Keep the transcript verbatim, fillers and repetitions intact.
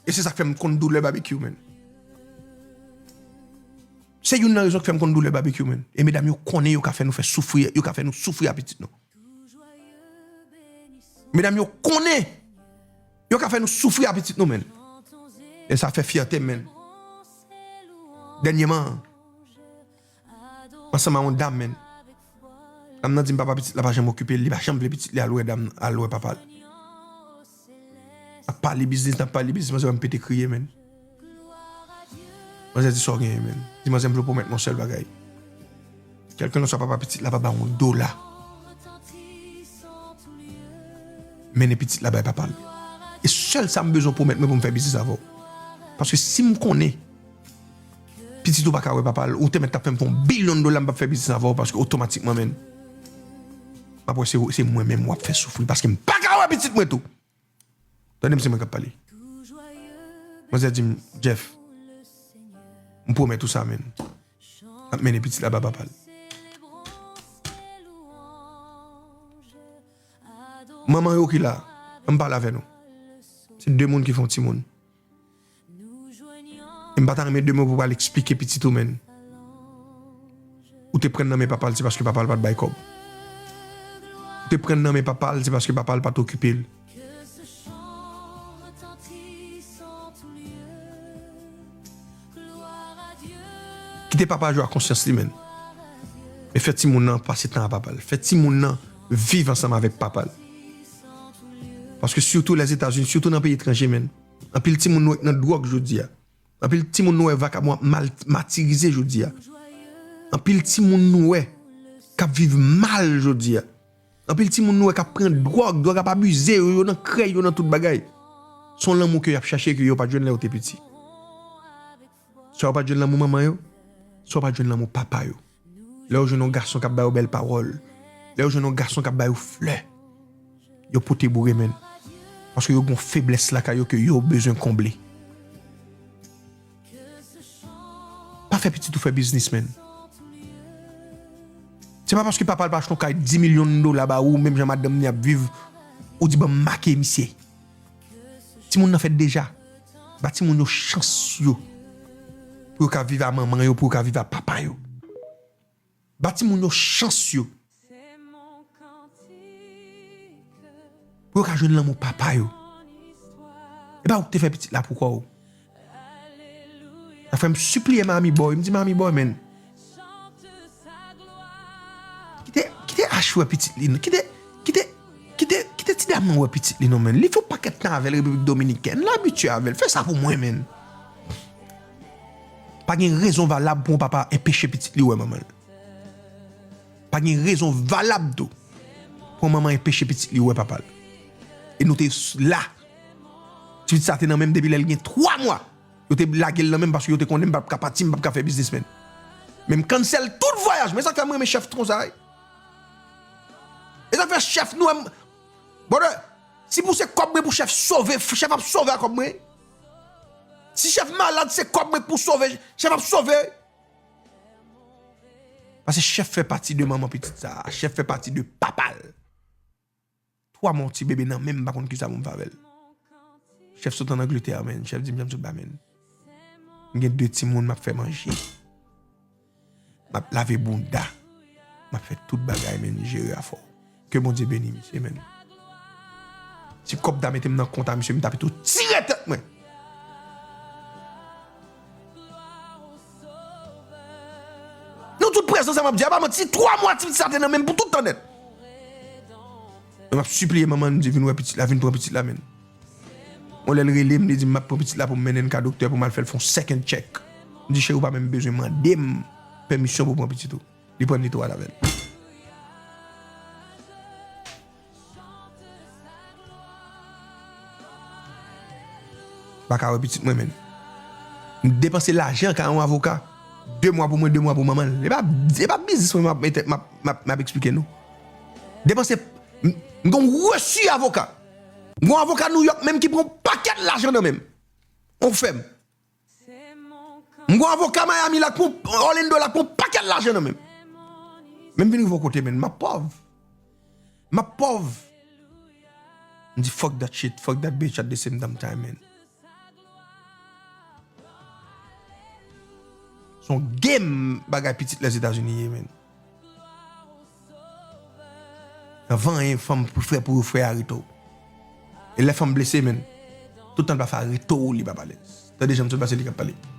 E se sa k fè m konn doulè babekyou, menn. Se youn nan rezon k fè m konn doulè babekyou, menn. E medam yo konnen yo ka fè nou fè soufri, yo ka fè nou soufri a pitit nou. Medam yo konnen yo ka fè nou soufri a pitit nou, menn. E sa fè fyète m, menn. Dènyèman, ansanm a yon dam, menn. Dam nan di m papa pitit la pa janm okipe l, li pa janm vle pitit li al wè dam, al wè papa l. N ap pale biznis, n ap pale biznis, manzè wè m pete kriye, menn. Manzè di sa w genyen, menn. Di manzè m vle w pwomèt mwen yon sèl bagay. Kèlkelanswa papa pitit la pa ba yon dola, mennen pitit la bay papa l. E sèl sa m bezwen pwomèt mwen pou m fè biznis avè w. Paske si m konnen pitit ou pa ka wè papa l, ou te mèt t ap fè m fè yon bilyon dola, m p ap fè biznis avè w paske otomatikman, menn, m ap wè se, se mwen menm w ap fè soufri paske m pa ka wè pitit mwen tou. Tande m, se mwen k ap pale. Manzè di m, Jeff, m pwomèt ou sa, menn. M ap mennen pitit la ba papa l. Manman yo ki la, ann pale avè nou. Se de moun ki fè yon timoun. E m pa ta renmen demen pou w al eksplike pitit ou, menn. Ou te pran nan men papa l, se paske papa l pa t bay kòb. Ou te pran nan men papa l, se paske papa l pa t okipe l. Kite papa jwe ak konsyans li, menn. Men fè timoun nan pase tan a papa l. Fè timoun nan viv ansanm avèk papa l. Paske sitou Lèzetazini, sitou nan peyi etranje, menn, anpil timoun nou wè k nan dwòg jodi a. Anpil timoun nou wè vakabon ap mal, matirize jodi a. Anpil timoun nou wè k ap viv mal jodi a. Anpil timoun nou wè k ap pran dwòg, dwòg ap abize yo, yo nan krèy, yo nan tout bagay. Se yon lanmou ke y ap chache ke yo pa t jwenn lè yo te piti. Swa yo pa t jwenn lanmou manman yo, swa yo pa t jwenn lanmou papa yo. Lè yo jwenn yon gason k ap ba yo bèl pawòl, lè yo jwenn yon gason k ap ba yo flè, yo pote boure, menn. Paske yo gen yon feblès lakay yo ke yo bezwen konble. Pa fè pitit ou fè biznis, menn. Se pa paske papa l pa achte yon kay dis milyon dola ba ou, menm jan madanm ni ap viv, ou di, "Ban m make misye." Timoun nan fèt deja. Ba timoun yo chans yo. Pou yo ka viv a manman yo, pou yo ka viv a papa yo. Ba timoun yo chans yo. Pou yo ka jwenn lanmou papa yo. E pa ou ki te fè pitit la pou kò w. Sa fè m sipliye Mami Boy, m di Mami Boy, menn. Kite, kite Ash wè pitit li, non. Kite, kite, kite, kite ti dam nan wè pitit li, non, menn. Li fè yon pakèt tan avè l Repiblik Dominikèn. Li abitye avè l. Fè sa pou mwen, menn. Pa gen rezon valab pou yon papa enpeche pitit li wè manman l. Pa gen rezon valab tou pou yon manman enpeche pitit li wè papa l. E nou te la. Ti pitit sa te nan men m depi lè l gen twa mwa. Yo te lage l nan men m paske yo te konnen m p ap ka pati, m p ap ka fè biznis, menn. Men m cancel tout vwayaj. Men sa k fè m renmen chèf konsa, wi. E sa k fè chèf nou, em, brother, si pou se kòb mwen pou chèf sove, chèf ap sove a kòb mwen. Si chèf malad, se kòb mwen pou sove, chèf ap sove. Paske chèf fè pati de manman pitit sa a, chèf fè pati de papa l. Twa mwa yon ti bebe nan men m, m pa konn kisa pou m fè avè l. Chèf sot ann Angletè, menn. Chèf di m, "Janm sot ba, menn. M gen de timoun m ap fè manje. M ap lave bounda. M ap fè tout bagay, menn, jere afè w." Ke Bondye beni misye, menn. Si kòb ta mete m nan kont a misye, m ta pito tire tèt mwen. Nan tout prezans sa m ap di a, pa manti, twa mwa ti pitit sa te nan men m pou tout tan nèt. Men m ap sipliye manman, m di, "Vin wè pitit la, vin pran pitit la, menn." Yon lè l rele m, li di m, "M ap pran pitit la pou m mennen l ka doktè, pou m al fè l fè yon second check." M di, "Cheri, ou pa menm bezwen mande m pèmisyon pou w pran pitit ou." Li pran l, li tou al avè l. Pa ka wè pitit mwen, menn. M depanse lajan ka yon avoka. De mwa pou mwen, de mwa pou manman l. E pa, e pa biznis mwen m ap, m ap, m ap, m ap eksplike nou. Depanse, m, m gen yon resi avoka. M gen yon avoka New York menm ki pran yon pakèt lajan nan men m. On fè m. M gen yon avoka Miami la k pran, Orlando la k pran yon pakèt lajan nan men m. Men m vin rive yon kote, menn, m ap pòv. M ap pòv. M di, "Fuck that shit, fuck that bitch at the same damn time, man." Se yon game bagay pitit Lèzetazini ye, menn. Anvan anyen, fanm pou frè pou frè a rete w. E lè fanm blese, menn, tout tan l pa fè a rete w, li p ap alèz. Tande jan m sot pase li k ap pale.